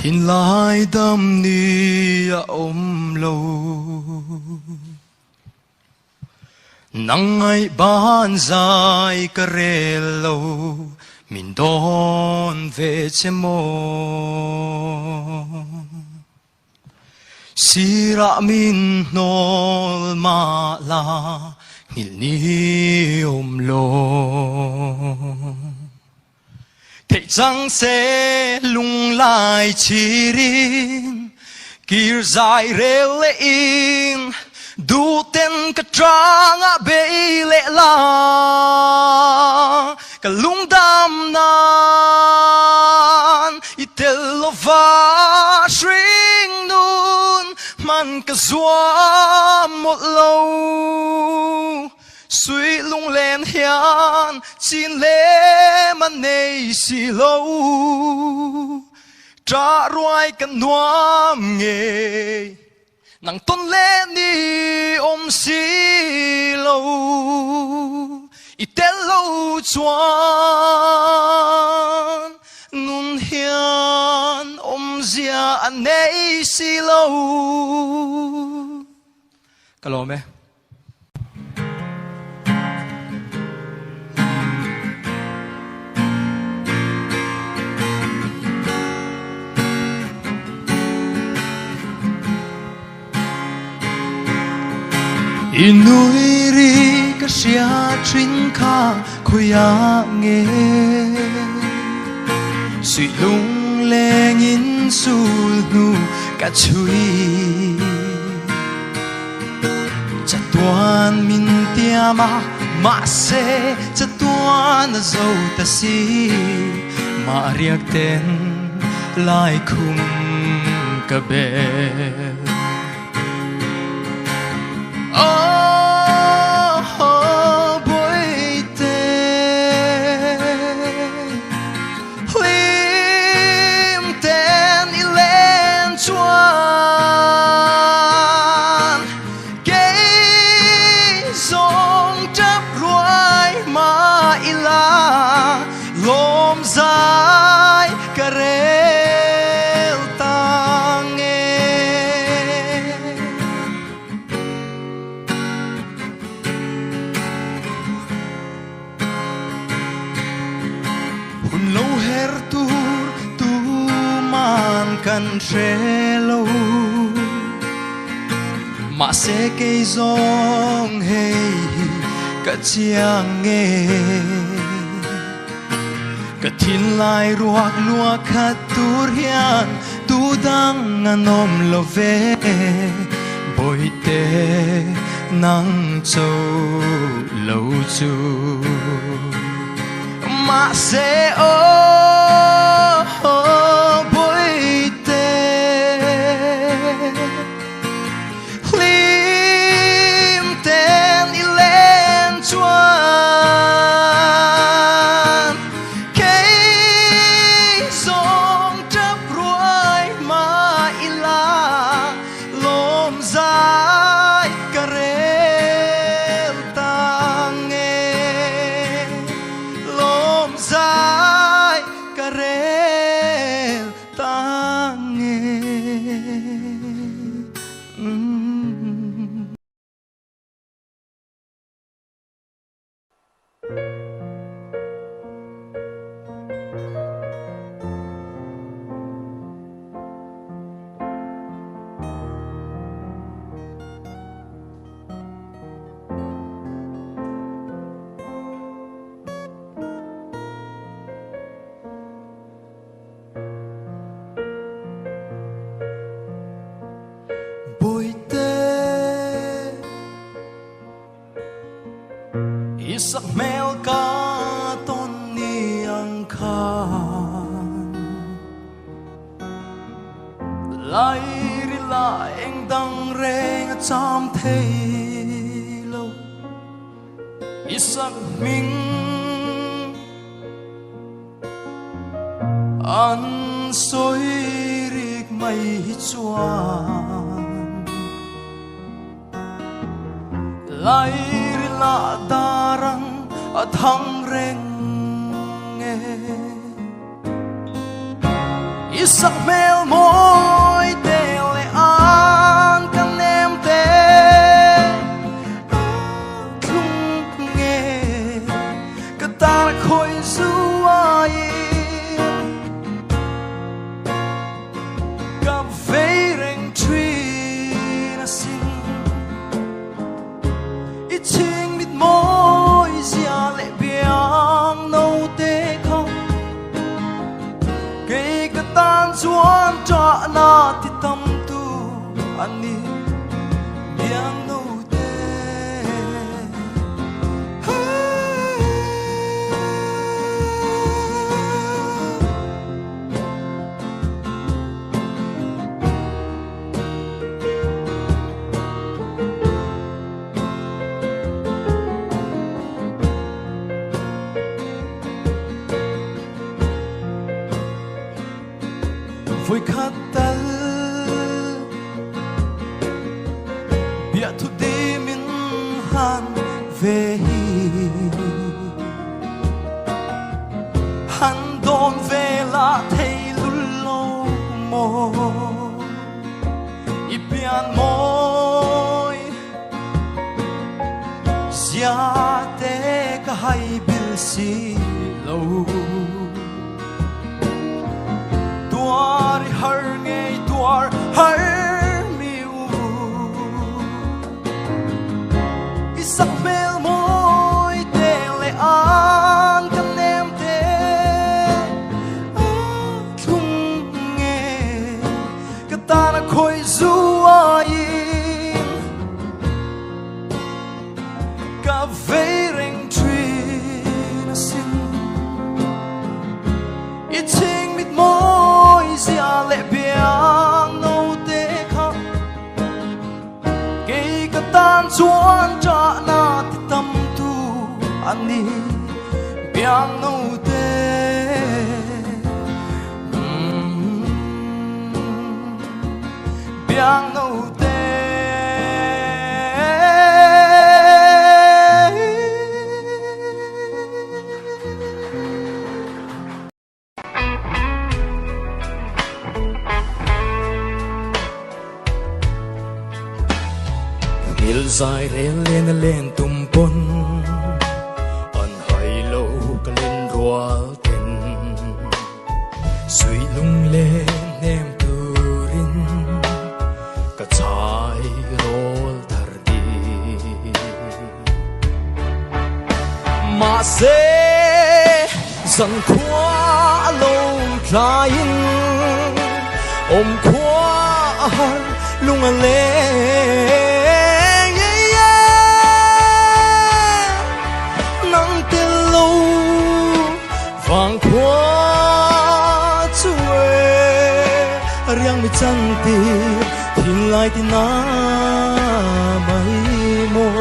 Thinlai dam ni a awm lo. Nang ngaih ban zai ka rel lo, min dawn ve che maw? Sirah min hnawl mah la, nghilh ni awm lo. Theih cang se lunglai chirin, kir zai rel le in, duhten ka ṭangah bei leh la, ka lungdam nan i tel lova hringnun hman ka zuam mawlh lo. Sui lunglen hian chin lem a nei si lo. Ṭah ruai ka nuam ngei. Nang ton le ni om si lo i tel lo chuan nun hian awmzia a nei si lo. Ka lawm e. I nui ri ka hria thin kha khawiah nge Suih lungleng in sul hnu ka chui Chatuan min tiam a, mahse chatuan a zo ta si. Mah riak ten laikhum ka bel. Oh, Bawihte, Hlim ten i len chuan kei zawng ṭap ruai mah ila lawm zai ka rel ta nge. Hun lo her tur tuman kan hre lo. Mahse kei zawng hei hi ka chiang nge. Ka thinlai ruak luak khat tur hian tu dang an awm lo ve. Bawihte nang cho lo chu. Mahse aw Bawihte Hlim ten i len chuan kei zawng ṭap ruai mah ila lawm zai ka rel ta nge lawm zai ka rel ta nge. Bawihte i sakhmel ka tawn ni ang khan Lairila eng dang reng a cham thei lo i sakhming An sawi rik mai hi chuan Lairila darang a thang reng e. I sak hmel mawi te leh an ka nem te a thlung nge ka tan a khawi zu aiin ka vei reng thin asin. I chhing mit mawi zia leh biang no te kha kei ka tan chuan ṭahna ti tam tu an ni biang no te. Voikhat tal biathu dim in han ve hi han dawn ve la thei lul lo maw I pian mawi zia te ka hai bil si lo. Tuar i har ngei tuar har mi u. I sak hmel mawi te le an kan nem te a thlung nge ka tan a khawi zu aiin ka vei reng thin asin. I chhing mit mawi zia leh biang no te kha kei ka tan chuan ṭahna ti tam tu an ni biang no te. Biang no te. Ngil zai rel len a len tum pawn an hai lo ka len rual ten Suih lunglen hnem turin ka chai rawl thar ti. Mahse zankhua a lo tlaiin awmkhua a har lung a leng. Nang tel lo Vangkhua chu e riang mi chan tir thinlai ti na mai maw.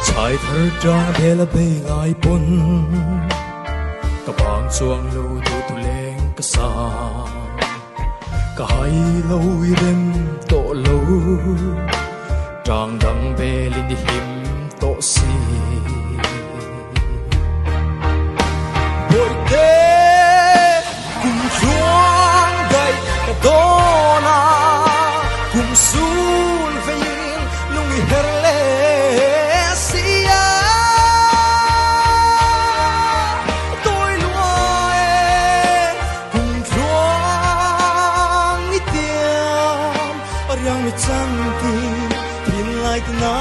Chai thar ṭang a bel a bei ngai pawn ka bang chuang lo tu tu leng ka sa. Ka hai lo i rem tawh lo, ṭang dang belin i hlim tawh si. Bawihte, kum tluang daih ka dawn a, kum sul veiin lung i her leh si a. Tawi lua e. Kum tluang i tiam a riang mi cang ti thinlai ti na.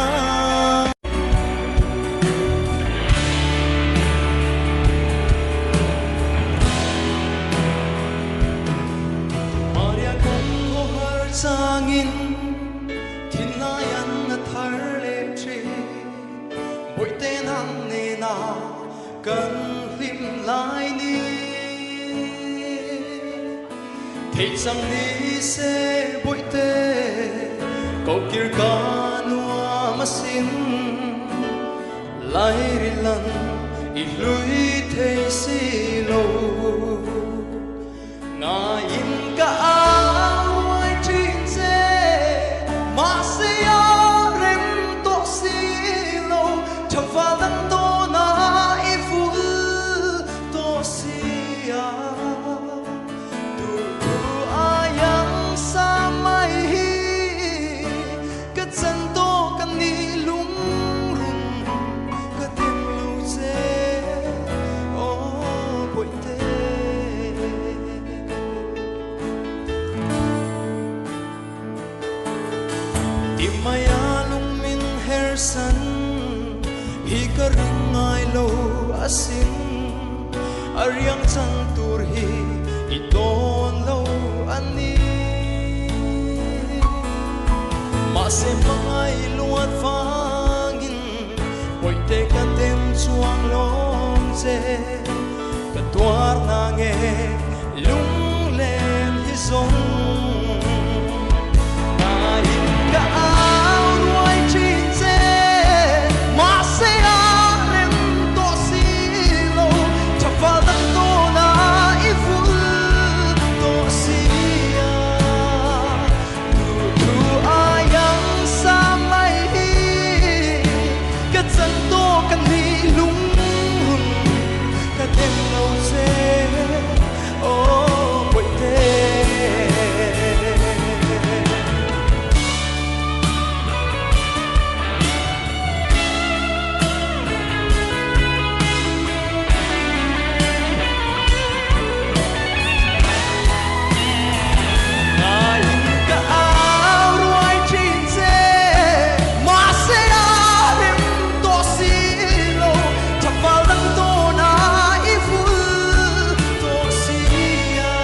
Maria kum khuahar cangin thinlai an na thar leh ṭhin. Bawihte nang nena Kan hlim lai ni theih cang ni seh bawihte kokir ka nuam asin lairilan i hlui thei si lo Ngaiin ka au ṭhin che, mahse a rem tawh si lo. Tha dang tawn a i vul tawh si a. Duhtu aiang sa mai hi ka chan tawh ka ni lungrun ka dem lo che aw Bawihte. Ti mai a lung min hersan hi ka ring ngai lo asin. A riang chang tur hi i dawn lo a ni. Mahse hmangai luat vangin Bawihte ka dem chuang lawm che. Ka tuar na nge lunglen hi zawng. Ngaiin ka au ruai thin che. Mahse a rem tawh si lo. Tha dang tawn a i vul tawh si a. Duhtu aiang sa mai hi ka chan tawh ka ni lungrun ka dem lo che aw Bawihte. Ngaiin ka au ruai thin che, mahse a rem tawh si lo. Tha fal dang tawn a i vul tawh si a.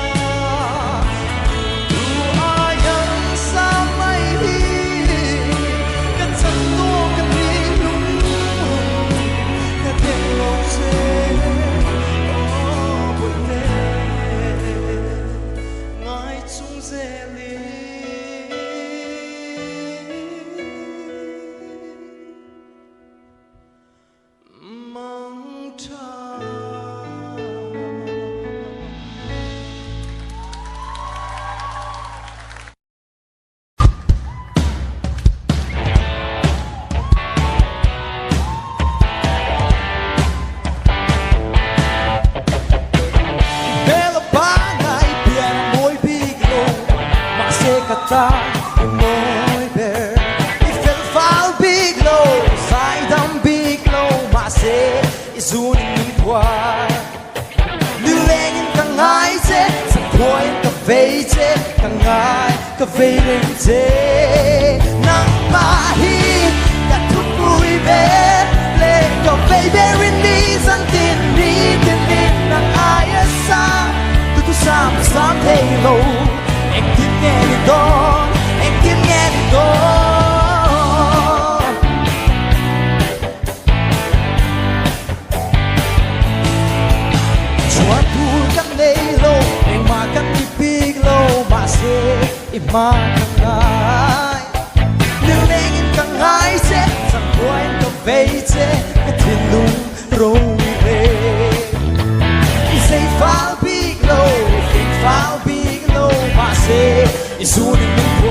Duhtu aiang sa mai hi ka chan tawh ka ni lungrun ka dem lo che aw Bawihte. Ngai chung zelin mang tha. Hmel a pangai pian a mawi bik lo, mahse ka tan i mawi ber. I fel fal bik lo, zaidam bik lo, mahse i zun in min phuar. Nilengin ka ngai che, zakhuain ka vei che, ka ngai ka vei reng che. Nangmah hi ka thupui ber leh ka vei ber i ni zantin ni tinin nang aia sang duhthusam ka sam thei lo. Engtin nge ni dawn, engtin nge ni dawn. Chuan tur kan nei lo, engmah kan ti bik lo, mahse i hma ka ngai. Nilengin ka ngai che, changkhuain ka vei che, ka thinlung ro i ve. I zei fal bik lo, i fing fal bik lo, mahse i zunin min.